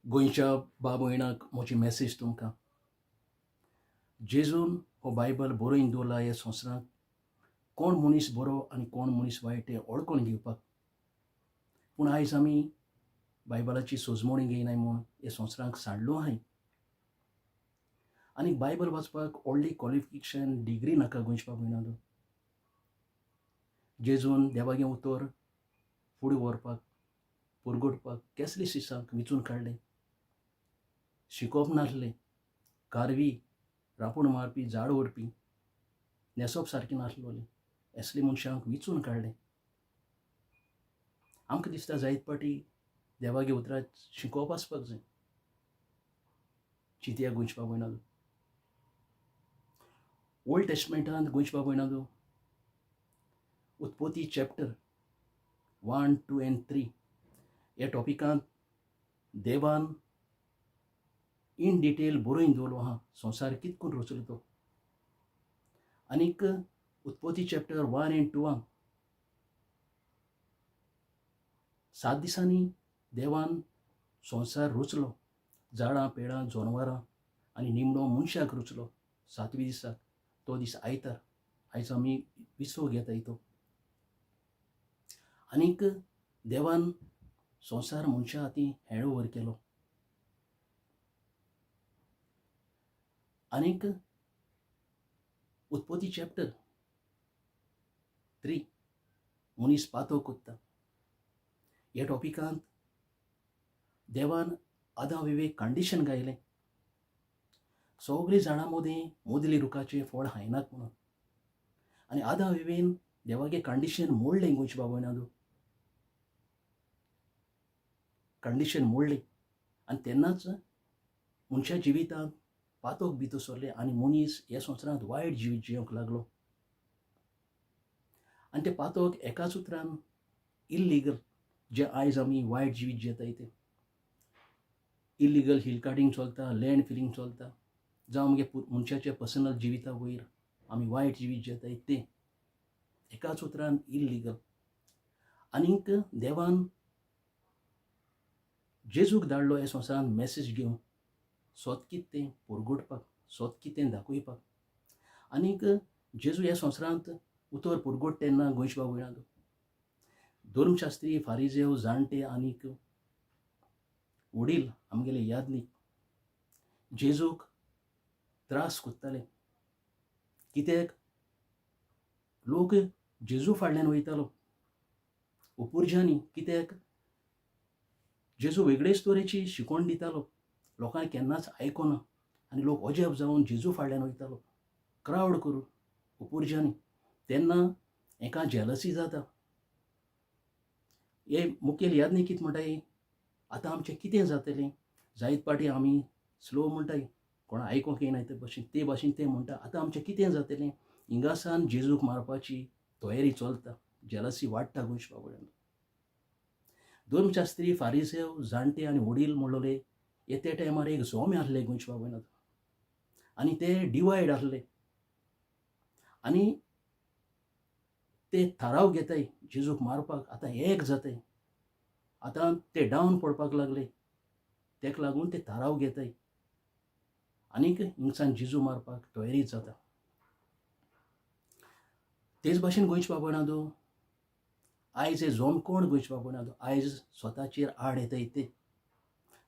गोंयच्या बा भयणाक म्हजी मॅसेज तुमकां, जेजून हो बायबल बरोवन दवरला ह्या संवसारांत कोण मनीस बरो आनी कोण मनीस वायट तें वळखून घेवपाक. पूण आयज आमी बायबलाची सोजमणी घेयनाय म्हूण हे संवसाराक सांडलो आहाय. आनी बायबल वाचपाक व्हडली क्वॉलिफिकेशन डिग्री नाका गोंयच्या भयणांनो. जेजून देवागें उतर फुडें व्हरपाक पुरगुटपाक केसले शिसांक विचून काडलें. शिकोवप नासलें, कारवी, रांपण मारपी, झाड व्हरपी, न्हेसप सारकें नासलोलें, असले मनशांक विचून काडलें. आमकां दिसता जायत पाटी देवागे उतरां शिकोवप आसपाक जाय. चिंतया गोंयच्या भयणांनो. ओल्ड टेस्टमेंटांत गोंयच्या भयणांनो उत्पत्ती चॅप्टर 1, 2 एंड 3 ह्या टॉपिकांत देवान इन डिटेल बरोवन दवरलो आहा संवसार कित करून रचलो तो. आनीक उत्पत्ती चॅप्टर 1 एंड 2 7 दिसांनी देवान संवसार रचलो, झाडां पेडां जनवरां आनी निमणो मनशाक रचलो 7वी दिसाक, तो दीस आयतार. आयज आमी विसव घेताय तो. आनीक देवान संवसार मनशा हातीं हँड ओवर केलो. आनीक उत्पत्ती चॅप्टर 3 मनीस पातो कोत्ता ह्या टॉपिकांत देवान आदां विवेक कंडिशन गायलें, सगळीं झाडां मदीं मोदली रुखाचें फळ हायनात म्हणून. आनी आदां विवेन देवागे कंडिशन मोडलें गोंयच्या बाबा, कंडिशन मोडलें. आनी तेन्नाच मनशा जिवितांत पातोक भितर सरलें आनी मनीस ह्या संवसारांत वायट जिवीत जियोंक लागलो. आनी तें पातोक एकाच उतरान इल्लिगल, जें आयज आमी वायट जिवीत जियेताय तें इल्लिगल हिल कार्टिंग चलता, लँड फिलिंग चलता, जावं आमगे मनशाच्या पर्सनल जिविता वयर आमी वायट जिवीत जियेताय तें एकाच उतरान इल्लिगल. आनीक देवान जेजूक धाडलो ह्या संवसारांत मॅसेज घेवन सोत कितें तें पुरगुटपाक, सोत कितें दाखोवपाक. आनीक जेजू ह्या संवसारांत उतर पुरगुट तेन्ना गोंयच्या बाबा धर्मशास्त्री, फारिजेव, जाणटे आनीक वडील आमगेले यादनीक जेजूक त्रास कोत्ताले. कित्याक लोक जेजू फाटल्यान वयतालो उपुर्ज्यांनी, कित्याक जेजू वेगळेच तरेची शिकवण दितालो, लोकांक केन्नाच आयकोना आनी लोक अजाप जावन जेजू फाटल्यान वयतालो क्रावड करून उपुर्ज्यांनी. तेन्ना हेका जेलसी जाता. हे मुखेल यादनीक कितें म्हणटाय, आतां आमचें कितें जातलें, जायत पाटी आमी स्लो म्हणटाय, कोण आयकोंक येना ते भाशेन, ते भाशेन ते म्हणटा आतां आमचें कितें जातलें. हिंगासान जेजूक मारपाची तयारी चलता, जेलसी वाडटा गोंयच्या बाबड्यान. धर्मशास्त्री, फारिसेव, जाणटे आनी वडील म्हणलोले हे त्या टायमार एक जोमे आसले गोंयच्या बाबड्यान आनी ते डिवायड आसले आनी ते थाराव घेताय जेजूक मारपाक. आतां एक जाताय, आतां ते डावन पडपाक लागले, तेका लागून ते थाराव घेताय आनीक हिंगसान जेजू मारपाक तयारी जाता. तेच भाशेन गोंयच्या बाबा आयज हे जोम कोण गोंयच्या बाबा आयज स्वताचेर आड येताय ते.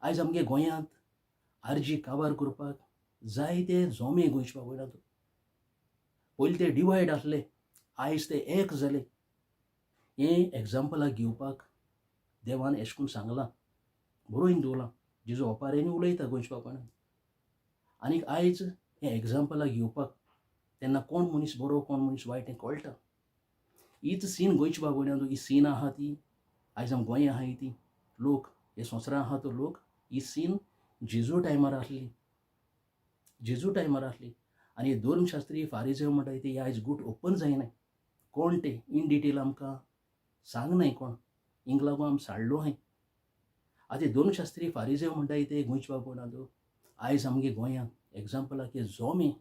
आयज आमगे गोंयांत आरजी काबार करपाक जायते जोमे गोंयच्या बाबा. पयलीं ते डिवायड आसले, आयज ते एक जाले. हें एग्जाम्पलाक घेवपाक देवान एशें करून सांगलां, बरोवन दवरलां, जेजू ओपाऱ्यांनी उलयता गोंयच्या बापान. आनीक आयज हें एग्जाम्पलाक घेवपाक तेन्ना कोण मनीस बरो कोण मनीस वायट हें कळटा. हीच सीन गोंयच्या बाबा, ही सीन आहा ती आयज आम गोंया आहाय ती लोक हे संवसारां आहा तो लोक, ही सीन जेजू टायमार आसली, जेजू टायमार आसली. आनी हे धर्मशास्त्री फारिजेव म्हणटा ते आयज गुट ओपन जायनाय, कोण ते इन डिटेल आमकां सांगनाय कोण, हिंग लागून आमी साडलो आहाय. आतां धर्मशास्त्री फारिजेव म्हणटा ते गोंयच्या बाबा आयज आमगे गोंयांत एग्जाम्पलाक हे जोमे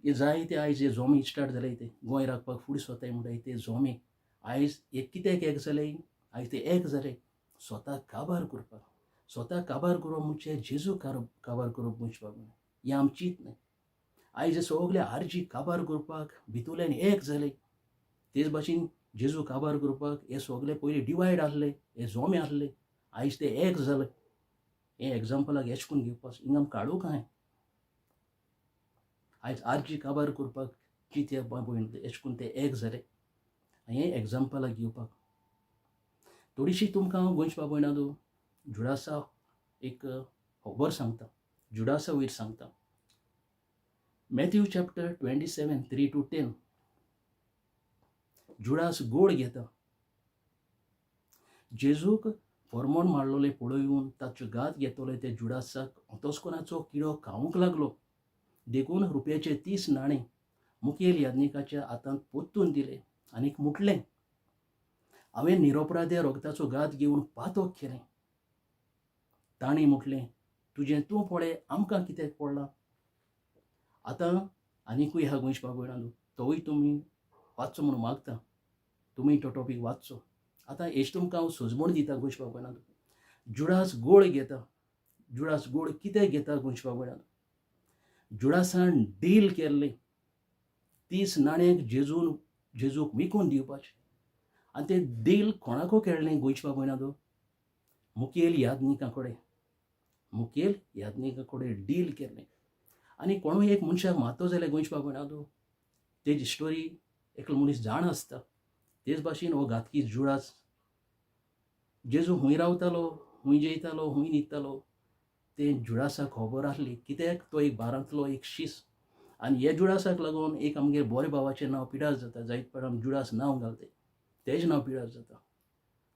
हे जायते आयज हे जोमे स्टार्ट जाले ते गोंय राखपाक फुडें सोताय म्हणटा ते जोमे आयज हे कित्याक एक जाले, आयज ते एक जाले स्वताक काबार करपाक, स्वता काबार करप म्हणजे जेजू काबार करप गोंयचे बाबा, हें आमचीत न्हय. आयज हे सगळे आरजी काबार करपाक भितूल्यान एक जाले. तेच भाशेन जेजू काबार करपाक हे सगळे पयलीं डिवायड आहले, हे जोमे आहले, आयज ते एक जाले. हें एग्जाम्पलाक एश कोन्न घेवपाक हिंगा आमी काडूंक आहाय. आयज आरजी काबार करपाक कितें भयण एश कोन्न ते एक जाले, हें एग्जाम्पलाक घेवपाक. थोडीशी तुमकां हांव गोंयचे बाबा जुडासा एक खबर सांगता, जुडासा वयर सांगता. Matthew chapter 27:3 to 10. Judas गोड घेता. जेजूक फॉर्मोन मारलोले पळोवन ताचो घात घेतलो ते जुडासाक अंतस्कोनाचो किडो खावंक लागलो. देखून रुपयाचे 30 नाणे मुखेल याज्ञिकाच्या हातांत पोत्तून दिले आनीक म्हटलें, हांवें निरोपराध्या रोगताचो घात घेवन पातोक केलें. तांणी म्हटलें, तुजें तूं पळय, आमकां कित्याक पडलां? आतां आनिकूय ह्या गोंयचे बाबा तोवूय तुमी वाचचो म्हणून मागता, तुमी तो टॉपीक वाचचो. आतां हेच तुमकां हांव सुजवण दिता गोंयचे बाबा. जुडास गोळ घेता. जुडास गोळ कित्याक घेता गोंयचे बाबा? जुडासान डील केल्लें 30 नाण्यांक जेजूक विकून दिवपाचें. आनी तें डील कोणाको केळ्ळें गोंयचे बाबा? मुखेल याज्ञिकां कडेन. मुखेल याज्ञिकां कडेन डील केल्लें. आनी कोणूय एक मनशाक मारतो जाल्यार गोंयचे बाबा तेजी स्टोरी एकलो मनीस जाण आसता. तेच भाशेन हो घातकी जुडास जेजू खूंय रावतालो, खूंय जेयतालो, खूंय न्हिदतालो तें जुडासाक खबर आसली. कित्याक तो एक बारांतलो एक शीस. आनी हे जुडासाक लागून एक आमगे बोरे भावाचें नांव पिडास जाता. जायत पण आमी जुडास नांव घालते, तेजें नांव पिडास जाता.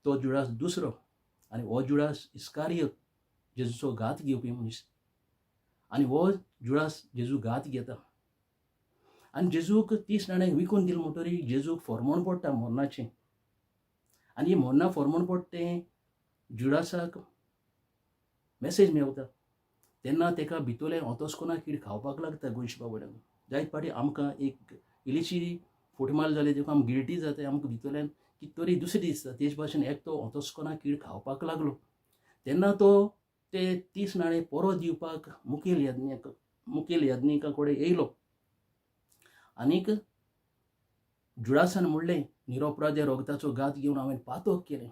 तो जुडास दुसरो आनी हो जुडास इस्कारियत, जेजूचो घात घेवपी मनीस. आनी हो जुडास जेजू घात घेता आनी जेजूक 30 नाण्यांक विकून दिलें म्हणटरी जेजूक फॉर्मोण पडटा मोरनाचें. आनी ही मोरना फॉर्मोण पडटा तें जुडासाक मेसेज मेवता. तेन्ना ताका भितरलें ओतोस्कोना कीड खावपाक लागता गोंयच्या बाबड्यांक. जायत फावटी आमकां एक इल्लीशी फुटमाल जाली देखून आमी गिल्टी जाता, आमकां भितरल्यान कितें तरी दुसरें दिसता. तेच भाशेन एक तो ओतोस्कोना कीड खावपाक लागलो तेन्ना तो ते 30 नाणे परत दिवपाक मुखेल याज्ञिका कडेन येयलो. आनीक जुडासान म्हणलें, निरोपराध्या रोगताचो घात घेवन हांवें पातोक केलें.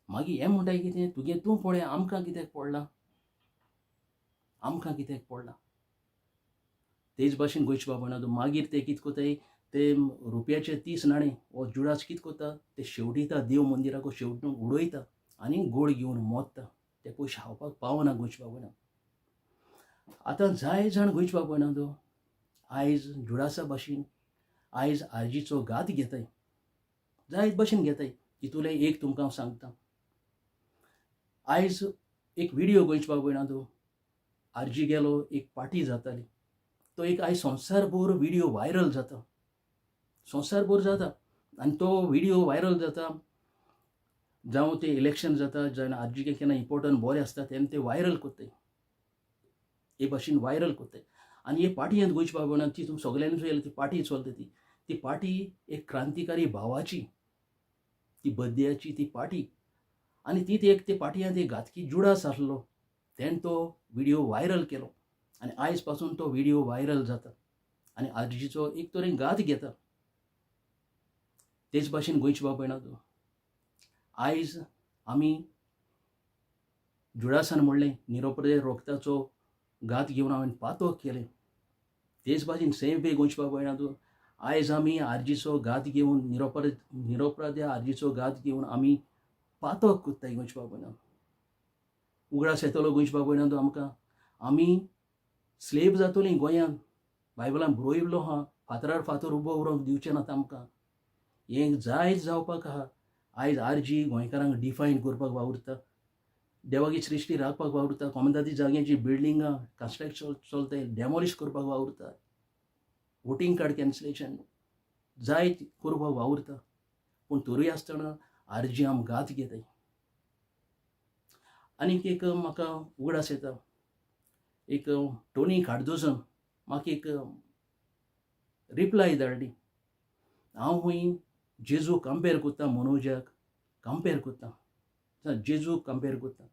मागीर हें म्हणटाय कितें, तुगे तूं पळय, आमकां कित्याक पडलां, आमकां कित्याक पडलां? तेच भाशेन गोंयचे बाबा मागीर ते कितें कोताय, ते रुपयाचे 30 नाणे हो जुडास कितें कोता, ते शेवटिता, देव मंदिराक शेवटून उडयता आनी गोळ घेवन मोत्ता. ते पयशे खावपाक पावना गोंयचे बाबा. आतां जाय जाण गोंयचे बाबा तो आयज जुडासा भाशेन आयज आरजीचो घात घेताय, जायत भाशेन घेताय. तितूंतलें एक तुमकां हांव सांगता. आयज एक विडियो गोंयचे बाबा तो आरजी गेलो एक पार्टी जाताली, तो एक आयज संवसारभर विडियो व्हायरल जाता, संवसारभर जाता. आनी तो विडियो व्हायरल जाता, जावं ते इलेक्शन जाता, जेन्ना आरजी केन्ना इम्पोर्टंट बरें आसता तेन्ना ते व्हायरल करताय, हे भाशेन व्हायरल करताय. आनी हे पार्टींत गोंयच्या बाबा ती तुमी सगल्यांनी चोयल्या, ती पार्टी चलता ती ती पार्टी एक क्रांतिकारी भावाची, ती बद्दयाची ती पार्टी. आनी ती एक ते पार्टयांत एक घातकी जुडास आसलो, तेणें तो विडियो व्हायरल केलो आनी आयज पासून तो विडियो व्हायरल जाता आनी आरजीचो एक तरेन घात घेता. तेच भाशेन गोंयचे बाबा तो आयज आमी जुडासान म्हणलें, निरोपरे रोगताचो घात घेवन हांवें पातोक केलें. तेच भाशेन सेम वे गोंयचे बाबा तूं आयज आमी आरजीचो घात घेवन निरोपराध्या आरजीचो घात घेवन आमी पातोक कोत्ताय गोंयचे बाबा. उगडास येतलो गोंयचे बाबा तो आमकां, आमी स्लेब जातोली गोंयांत. बायबलान बरयल्लो आहा, फातरार फातर उबो उरोंक दिवचें ना आमकां. हें जायत जावपाक आहा. आयज आरजी गोंयकारांक डिफायन करपाक वावुरता, देवाची सृश्टी राखपाक वावुरता, कोमदादी जाग्यांची बिल्डिंगां कन्स्ट्रक्शन चलताय डेमोलिश करपाक वावुरता, वोटींग कार्ड कॅन्सलेशन जायत करपाक वावुरता. पूण तरूय आसतना आरजी आम घात घेताय. आनीक एक म्हाका उगडास येता, एक टोनी कार्दोजन म्हाका एक रिप्लाय धाडली. हांव खंय जेजू कंपेर करता, मनोजाक कंपेर करता, जेजू कंपेर करता.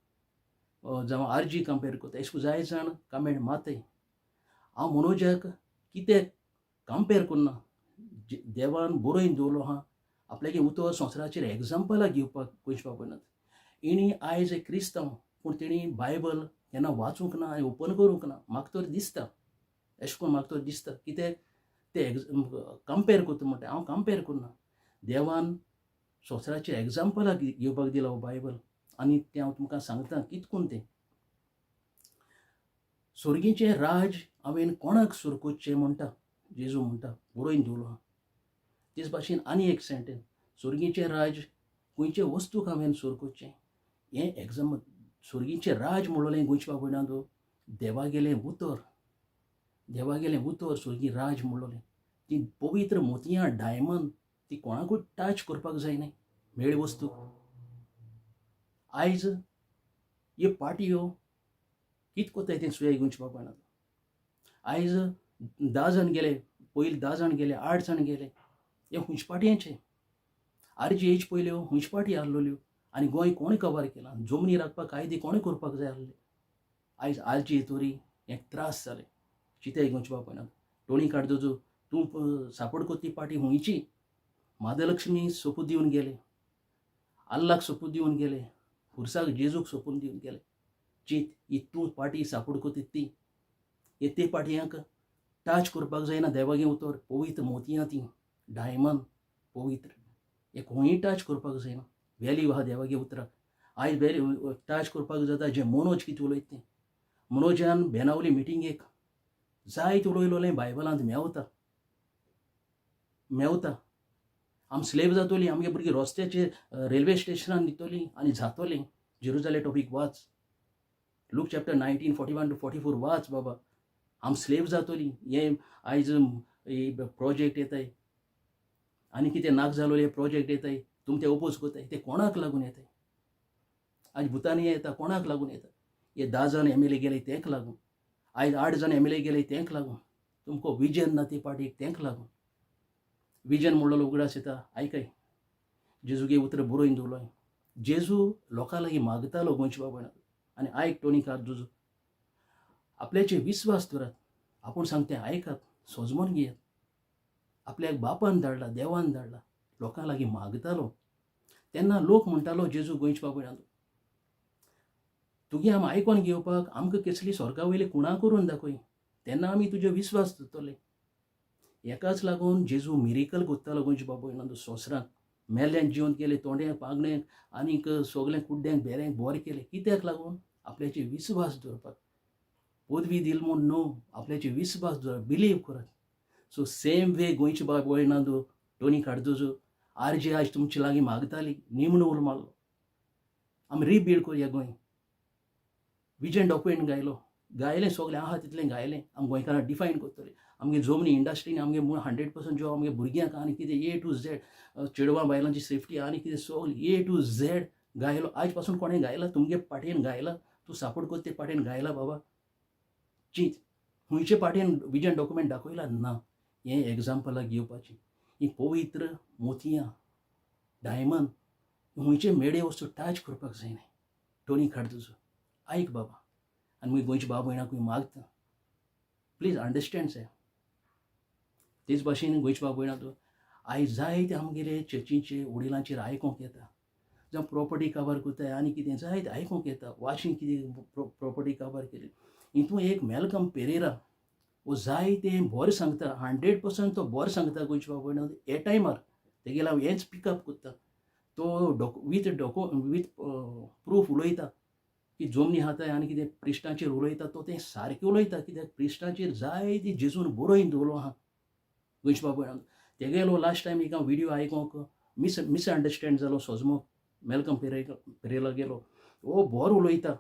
जावं आरजी कंपेर करता, अशें जाय जाण कमेंट मातय. हांव मनोजाक कितें कंपेर करना, देवान बरोवन दवरलो आहा आपल्यागे उतर संवसाराचेर एग्जाम्पलां घेवपाक गोंयच्या बाबतींत. हेणी आयज एक क्रिस्तांव, पूण तेणी बायबल केन्ना वाचूंक ना आनी ओपन करूंक ना. म्हाका तर दिसता अशें करून, म्हाका तर दिसता कितें ते कंपेर करता म्हणटा. हांव कंपेर करना. देवान संवसाराचेर एग्जाम्पलां घेवपाक दिला हो बायबल, आनी तें हांव तुमकां सांगता कितकून तें. स्वर्गीचें राज हांवें कोणाक सुरकोचचें म्हणटा जेजू, म्हणटा बरोवन दवरलो आहा. तेच भाशेन आनी एक सेंटेन्स, स्वर्गीचें राज खंयचे वस्तूक हांवें सुरकोचचें, हें एग्जाम्पल. स्वर्गीचें राज म्हणलें गोंयच्या बाबा देवागेलें उतर, देवागेलें उतर स्वर्गी राज म्हणलें. ती पवित्र मोतयां डायमंड ती कोणाकूय टच करपाक जायना मेळ्ळी वस्तू. आयज ह्यो पार्टयो कित कोत्ताय तें सुया गोंयच्या बाबा. आयज 10 जाण गेले, पयलीं 10 जाण गेले, 8 जाण गेले, हे हुंच पाटयांचे. आरजी हेच पयल्यो हुंच पाटी आहलोल्यो आनी गोंय कोणें कवर केलां, जमनी राखपाक कायदे कोणें करपाक जाय आहले. आयज आरजी तोरी हें त्रास जाले. चिंताय गोंयच्या बापायन. टोनी कार्दोजो तूं सापोर्ट करती पार्टी हुंयची? माधलक्ष्मी सोपूत दिवन गेले, अल्लाक सोपूत दिवन गेले, खुर्साक जेजूक सोपून दिवन गेले. चीत ही तूं पार्टी सापोर्ट करता ती, हे ते पार्टयांक टच करपाक जायना. देवागे उतर पवित्र मोतयां ती डायमंड पवित्र, हे खंयूय टच करपाक जायना. वेल्यू आहा देवागे उतराक. आयज वेल्यू टच करपाक जाता जे मनोज कितें उलयता तें. मनोजान बेनावली मिटिंगेक जायत उलयलोलें बायबलांत मेवता मेवता. आम स्लेव जातोली, आमगे भुरगीं रस्त्याचेर रेल्वे स्टेशनान न्हिदतलीं आनी जातोलीं. जेरुजाले टॉपीक वाच, लूक चॅप्टर 19 41 टू 44 वाच बाबा. आम स्लेव जातोली. हे आयज प्रोजेक्ट येताय आनी कितें नाक जालोले प्रोजेक्ट येताय, तुम ते ओपोज करताय, ते कोणाक लागून येताय? आयज भुतानी येता, कोणाक लागून येता? हे 10 जाण एमएलए गेले तेंक लागून, आयज 8 जाण एमएलए गेले तेंक लागून. तुमकां विजन ना ते पार्टीक तेंक लागून. विजन म्हणलेलो उगडास येता. आयकय, जेजूगे उतर बरोवन दवरलोय. जेजू लोकां लागीं मागतालो गोंयच्या बाबा. आनी आयक टोनी कार्दोजो, आपल्याचेर विस्वास दवरात, आपूण सांगता तें आयकात, सोजमोन घेयात. आपल्याक बापान धाडला, देवान धाडला. लोकां लागीं मागतालो तेन्ना लोक म्हणटालो जेजू गोंयच्या बाबा, तुगे आमी आयकोन घेवपाक आमकां कसली स्वर्गा वयली कुणा करून दाखय, तेन्ना आमी तुजे विस्वास दवरतले. हेकाच लागून जेजू मिरिकल कोत्तालो गोंयच्या बाबा संवसारांत. मेल्ल्यांक जिवन केले, तोंड्यांक पागण्यांक आनीक सगळ्यांक कुड्ड्यांक बेऱ्यांक बरें केलें. कित्याक लागून? आपल्याचेर विस्वास दवरपाक. पदवी दिल म्हूण न्हू, आपल्याचेर विस्वास दवर, बिलीव करात. सो सेम वे गोंयचे बाब वयना टोनी कार्दोजो, आरजी आयज तुमचे लागीं मागताली, निमणो उलो मारलो, आमी रिबिल्ड करया गोंय. विजन डॉक्युमेंट गायलो, गायलें सगळें आहा तितलें गायलें. आमी गोंयकारांक डिफायन करतले आमगे जमनी इंडस्ट्रीन, आमगे 100% जॉब आमगे भुरग्यांक आनी कितें ए टू झेड, चेडवां बायलांची सेफ्टी आनी कितें सगळें ए टू झेड गायलो. आयज पासून कोणें गायला? तुमगे पार्टीन गायला? तूं सपोर्ट करता ते पार्टीन गायला बाबा? चीत, खंयचे पार्टीन विजन डॉक्युमेंट दाखयला ना. हें एग्जाम्पलाक घेवपाचें. ही पवित्र मोतयां डायमंड खंयचे मेडे वस्तू टच करपाक जायना. टोनी कार्दोजो आयक बाबा. आनी मागीर गोंयचे बाब भयणाकूय मागता, प्लीज अंडरस्टँड सायब. तेच भाशेन गोंयचे बाब भयणां, आयज जायते आमगेले चर्चींचे वडिलांचेर आयकोंक येता, जावं प्रोपर्टी काबार करताय आनी कितें जायते आयकोंक येता, वाशीन कितें प्रोपर्टी काबार केली. हितून एक मेलकम पेरेरा हो जायतें बरें सांगता, 100% तो बरें सांगता गोंयच्या बाब भयणां. हे टायमार तेगेलें हांव हेंच पिकअप करता. तो विथ प्रूफ उलयता की जमनी हाताय आनी कितें क्रिस्तांचेर उलयता. तो तें सारकें उलयता, कित्याक क्रिस्तांचेर जायती जेजून बरोवन दवरलो आहा गोंयच्या बाब भयणां. तेगेलो लास्ट टायम एक हांव विडियो आयकोंक मिसअंडरस्टँड जालो सोजमो. मेलकम पेरेरा गेलो, हो बरो उलयता,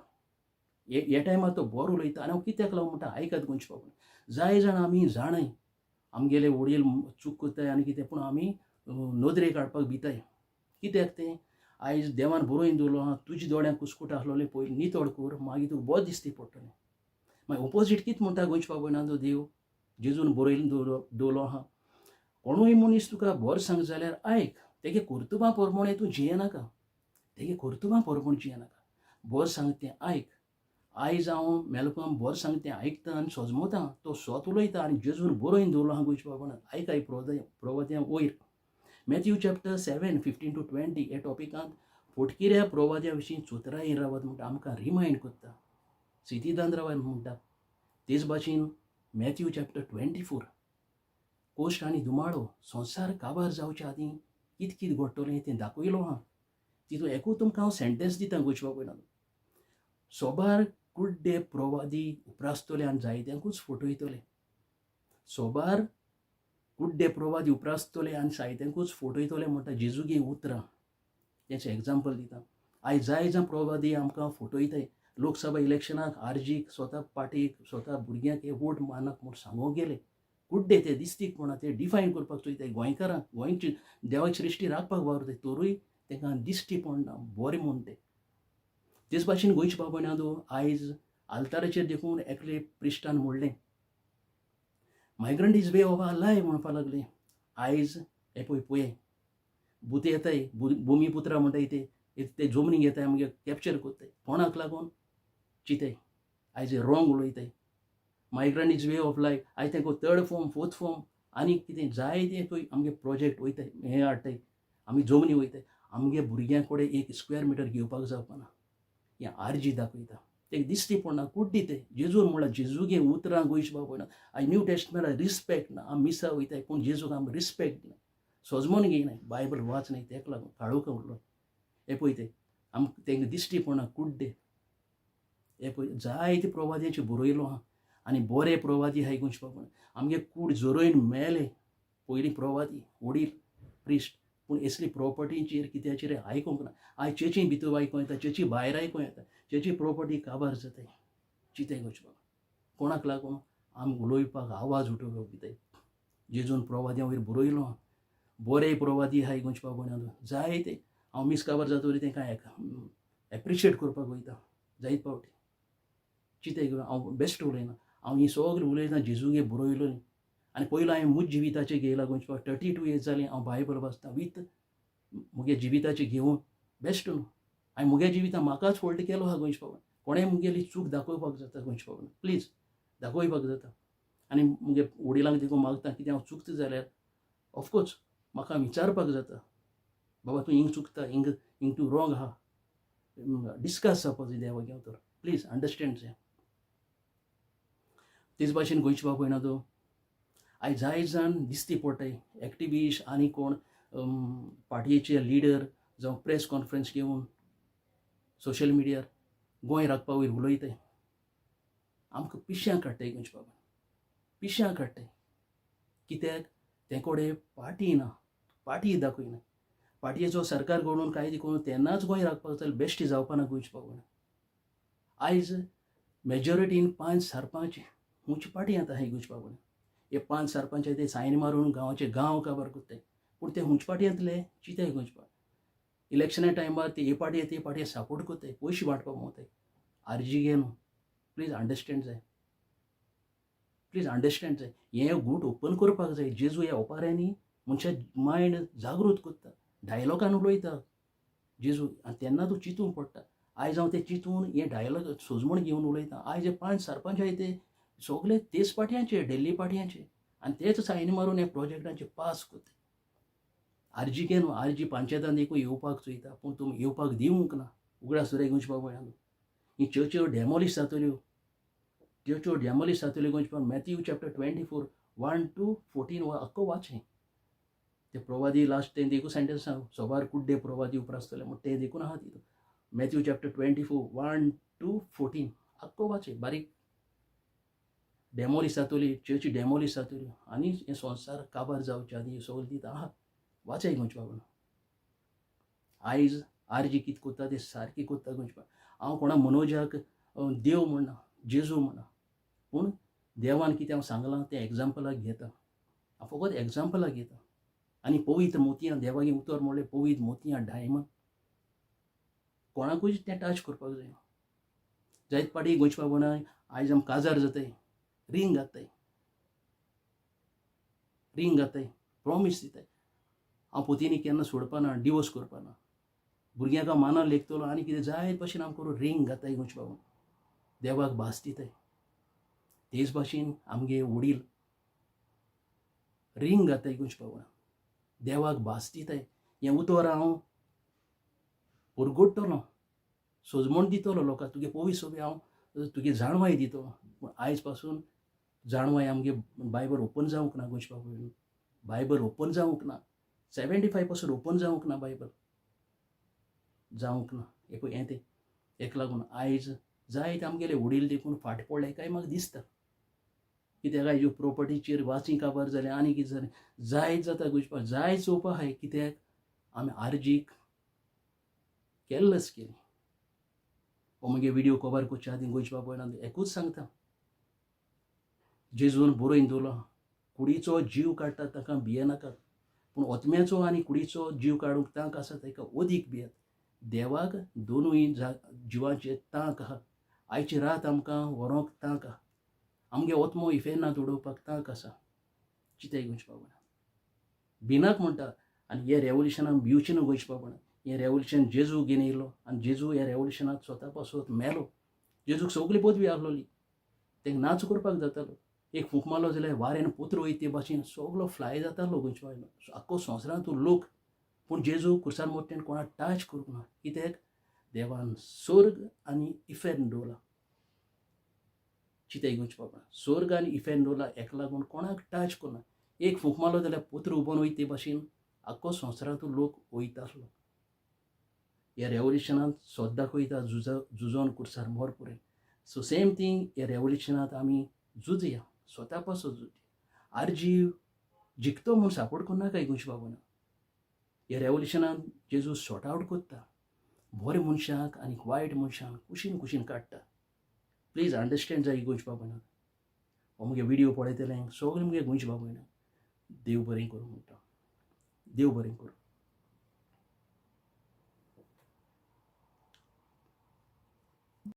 हे टायमार तो बरो उलयता. आनी हांव कित्याक लागून म्हणटा, आयकात गोंयच्या बाबा. जाय जाण आमी जाणाय आमगेले वडील चूक करताय आनी कितें, पूण आमी नदरेक हाडपाक भिताय. कित्याक तें आयज देवान बरोवन दवरलो आहा, तुज्या दोळ्यांक कुस्कूट आसलोलें पयलीं नितळ कर, मागीर तुका बरें दिसती पडटलें. मागीर ओपोजीट कितें म्हणटा गोंयच्या बाबा देव जेजून बरयल्लें दवरलो आहा, कोणूय मनीस तुका बरें सांग जाल्यार आयक, तेगे कर्तुबां प्रमाणें तूं जियेनाका, तेगे कर्तुबां प्रमाणें जियेनाका, बरें सांग तें आयक. आयज हांव मॅल्कम बरो सांगता तें आयकता आनी सोजमोता, तो सोत उलयता आनी जेजून बरोवन दवरलो आहा गोंयच्या बाबान. आयकाय प्रवाद्या वयर मॅथ्यू चॅप्टर 7 15 टू 20 ह्या टॉपिकांत फटकिऱ्या प्रवाद्या विशीं चुतराय रावात म्हणटा, आमकां रिमायंड करता, सितीदान रावात म्हणटा. तेच भाशेन मॅथ्यू चॅप्टर 24 कोश्ट आनी धुमाळो, संवसार काबार जावच्या आदीं कित कित घडटलें तें दाखयलो आहा. तितून एकूच तुमकां हांव सेंटेन्स दिता गोंयच्या बाबा, सोबार कुड्डे प्रवादी उप्रासतले आनी जायत्यांकूच फटयतले. सोबार कुड्डे प्रवादी उप्रासतले आनी जायत्यांकूच फटयतले म्हणटा जेजूगे उतरां. तेचें एग्जाम्पल दिता. आयज जाय जाण प्रवादी आमकां फटयताय. लोकसभा इलेक्शनाक आरजीक स्वता पार्टीक स्वता भुरग्यांक हे वोट मारनाक म्हूण सांगूंक गेले. कुड्डे ते दिस्तीक कोणा ते डिफायन करपाक चोयताय. गोंयकारांक गोंयची देवाची सृश्टी राखपाक वावुरताय, तरूय तांकां दिश्टी पडना बरें म्हूण तें. तेच भाशेन गोंयचे बाबा आयज आल्ताराचेर देखून एकले प्रिस्टान म्हणलें, migrant is way of our life म्हणपाक लागले. आयज हे पळय पळय भुते येताय, भुमीपुत्रा म्हणटाय ते, ते जमनी घेताय, आमगे कॅप्चर करताय. कोणाक लागून चिंताय आयज wrong उलयताय. Migrant is way of life. आयज तांकां थर्ड फॉर्म फोर्थ फॉर्म आनी कितें जाय तें खंय आमगे प्रोजेक्ट वयताय, हें हाडटाय, आमी जमनी वयताय. आमगे भुरग्यां कडेन एक स्क्वेअर मिटर घेवपाक जावपाना. हें आरजी दाखयता, तेका दिश्टी पडना, कुड्डी ते. जेजून म्हणल्यार जेजूगे उतरां गोंयचे बाबा पळयना. आयज न्यू टेस्टमेंटाक रिस्पेक्ट ना. आमी मिसा वयताय पूण जेजूक आमी रिस्पेक्ट दिना, सोजमोन घेयनाय, बायबल वाचनाय. तेका लागून काळोख उरलो. हे पळय ते आमकां तेंका दिश्टी पडना, कुड्डे. हे पळय जायते प्रवाद्याचे बरयलो आहा आनी बरे प्रवादी आहाय गोंयचे बाबा. आमगे कूड जरोयन मेले पयलीं प्रवादी वडील प्रिस्ट, पूण असली प्रॉपर्टीचेर कित्याचेर आयकूंक ना. आयज चर्ची भितर आयकूं येता, चर्ची भायर आयकूं येता, चर्ची प्रॉपर्टी काबार जाताय. चिंताय गोंयचे बाबा, कोणाक लागून आमी उलोवपाक आवाज उठोवपाक भिताय. जेजून प्रवाद्या वयर बरयलो, बरे प्रवादी आहाय गोंयचे बाबा जायते. हांव मीस काबार जातकीर तांकां एप्रिशिएट करपाक वयता जायत फावटी. चिंताय, हांव बेश्ट उलयना, हांव ही सगळें उलयता जेजूगे बरयलो. आनी पयलो हांवें म्हज जिविताचें घेयला गोंयचे बाबा. 32 इयर्स जालीं हांव बायबल वाचता वीथ मुगे जिविताचें घेवन. बेश्ट न्हू, हांवें मुगे जिवितान म्हाकाच फोल्ट केलो आहा गोंयचे बाबा. कोणें मुगेली चूक दाखोवपाक जाता गोंयचे बाबा, प्लीज दाखोवपाक जाता. आनी मुगे वडिलांक देखून मागता, कितें हांव चुकता जाल्यार ऑफकोर्स म्हाका विचारपाक जाता, बाबा तूं हिंग चुकता, हिंग हिंग तूं रॉंग आहा. डिस्कस जावपाक जाय देवा घेवन तर, प्लीज अंडरस्टँड जाय. तेच भाशेन गोंयचे बाबा पळयना तूं, आयज जाय जाण दिसती पडटाय एक्टिविस्ट आनी कोण पार्टयेचे लिडर जावं प्रेस कॉन्फरन्स घेवन सोशल मिडियार गोंय राखपा वयर उलयताय. आमकां पिश्यां काडटाय गोंयचे बाबा, पिश्यां काडटाय. कित्याक ते कडेन पार्टी ना, पार्टी दाखयना. पार्टयेचो सरकार घडोवन कांय करून तेन्नाच गोंय राखपाक जाय, बेश्टी जावपाना गोंयचे बाबा. आयज मेजॉरिटीन पांच सरपंच उंच पार्टी येता हाय गोंयचे बाबा. हे पांच सरपंच ते सायन मारून गांवाचे गांव काबार करताय, पूण ते उंच पार्टी येतले. चिंताय गोंयचे बाबा, इलेक्शना टायमार ते हे पार्टी ते पार्टी सपोर्ट करताय, पयशे वांटपाक भोंवताय. आरजी घे न्हू, प्लीज अंडरस्टँड जाय, प्लीज अंडरस्टँड जाय. हें गूट ओपन करपाक जाय. जेजू ह्या ओपाऱ्यांनी मनशा मायंड जागृत करता, डायलॉगान उलयता जेजू आनी तेन्ना तूं चिंतूंक पडटा. आयज हांव तें चिंतून हें डायलॉग सोजमण घेवन उलयता. आयज हे पांच सरपंच आहाय ते सगळे तेच पार्टयांचे, डेल्ली पार्टयांचे, आनी तेच सायन मारून हे प्रोजेक्टांचे पास करता. आरजी के न्हू, आरजी पंचायतान देखून येवपाक चोयता, पूण तुमी येवपाक दिवंक ना. उगडास दवराय गोंयचे बाबा, ही चर्च्यो डेमोलिश जातल्यो, चर्च्यो डेमोलिश जातल्यो गोंयचे. मॅथ्यू चॅप्टर 24 1 टू 14 आख्खो वाचें. ते प्रवादी लास्ट तें देखून सेंटेन्स आहा, सोबार कुड्डे प्रवादी उपरासतले म्हण तें देखून आहा तितून. मॅथ्यू चॅप्टर 24 1 टू 14 आख्खो वाचें बारीक. डेमोलिश जातली चर्ची, डेमोलिश जातल्यो आनी हें संवसार काबार जावचे आदी सगळें दिता आहा. वाचाय गोंयचे बाबा. आयज आरजी कितें करता तें सारकें करता गोंयचे बाबा. हांव कोणा मनोजाक देव म्हणना, जेजू म्हणना, पूण देवान कितें हांव सांगलां तें एग्जाम्पलाक घेता. हांव फकत एग्जाम्पलाक घेता. आनी पवित्र मोतयां, देवागे उतर म्हणलें पवित्र मोतयां, डायमंड, कोणाकूय तें टच करपाक जायना. जायत पाटी गोंयचे बाबा आयज आम काजार जाताय, रिंग घाताय, रिंग घाताय, प्रॉमीस दिताय, हांव पोतीनी केन्ना सोडपाना, डिवोर्स करपाना, भुरग्यांक हांव मानान लेखतलो आनी कितें जायत भशेन आम करून रिंग घाताय गोंयचे बाबा. देवाक भास दिताय. तेच भाशेन आमगे वडील रिंग घाताय गोंयच्या बाबा, देवाक भास दिताय. हें उतर हांव परगटतलो, सोजमण दितलो लोकांक, तुगे पवी सोबी हांव तुगे जाणवाय दितलो. पूण आयज पासून जाणवाय आमगे बायबल ओपन जावंक ना गोंयच्या बाबा, बायबल ओपन जावंक ना. 75 पासून ओपन जावंक ना, बायबल जावंक ना. हें पळय हें तें हेका लागून आयज जायते आमगेले वडील देखून फाट पडले काय म्हाका दिसता. कित्याक आयज ह्यो प्रोपर्टीचेर वाची काबार जालें आनी कितें जालें जायत जाता गोंयच्या, जायत चोवपा आहाय. कित्याक आमी आर्जीक केल्लच केली. हो मुगे विडियो कवर करच्या आदीं गोंयच्या बाबा एकूच सांगता, जेजून बरोवन दवरलो, कुडीचो जीव काडटा ताका भियेनाकात, पूण ओतम्याचो आनी कुडीचो जीव काडूंक तांक आसा ताका अदीक भियेत. देवाक दोनूय जिवांचेर तांक आहा. आयची रात आमकां व्हरोंक तांक आहा, आमगे ओत्मो इफेर्नांत उडोवपाक तांक आसा. चिंताय गोंयच्या बाबा, भिनाक म्हणटा. आनी हे रेवोल्युशनाक भिवचें न्हू गोंयच्या बाबा. हें रेवोल्युशन जेजू घेवन येयलो आनी जेजू ह्या रेवोल्युशनाक स्वता पासत मेलो. जेजूक सगली पदवी आहलोली, तांकां नाच करपाक जातालो. एक फूंक मारलो जाल्यार वाऱ्यान पत्र वयता ते भाशेन सगलो फ्लाय जातालो गोंयच्या बायलो, आख्खो संवसारांत लोक. पूण जेजू कुर्सान मोट्यान कोणाक टच करूंक ना. कित्याक देवान स्वर्ग आनी इफेर्न दवरला. चिंताय गोंयच्या बाबा, स्वर्ग आनी इफेर्न दवरला, हेका लागून कोणाक टच करना. एक फूंक मारलो जाल्यार पत्र उबोन वयता ते भाशेन आख्खो संवसारांत लोक वयता आसलो. ह्या रेवोल्युशनांत सद्दाक वयता झुजा झुजोन कुर्सार मोर पुरें. सो सेम थींग, ह्या रेवोल्युशनांत आमी झुजया, स्वता पासून झुजया. आरजी जिखतो म्हूण सपोर्ट करनाकाय गोंयच्या बाबान. ह्या रेवोल्युशनांत जेजू सॉर्ट आवट करता, बरे मनशाक आनी वायट मनशांक कुशीन कुशीन काडटा. प्लीज अंडरस्टँड जाय गोंयच्या बाबान. हो मुगे विडियो पळयतले सगळे मुगे गोंयच्या बाबान, देव बरें करूं म्हणटा, देव बरें करूं.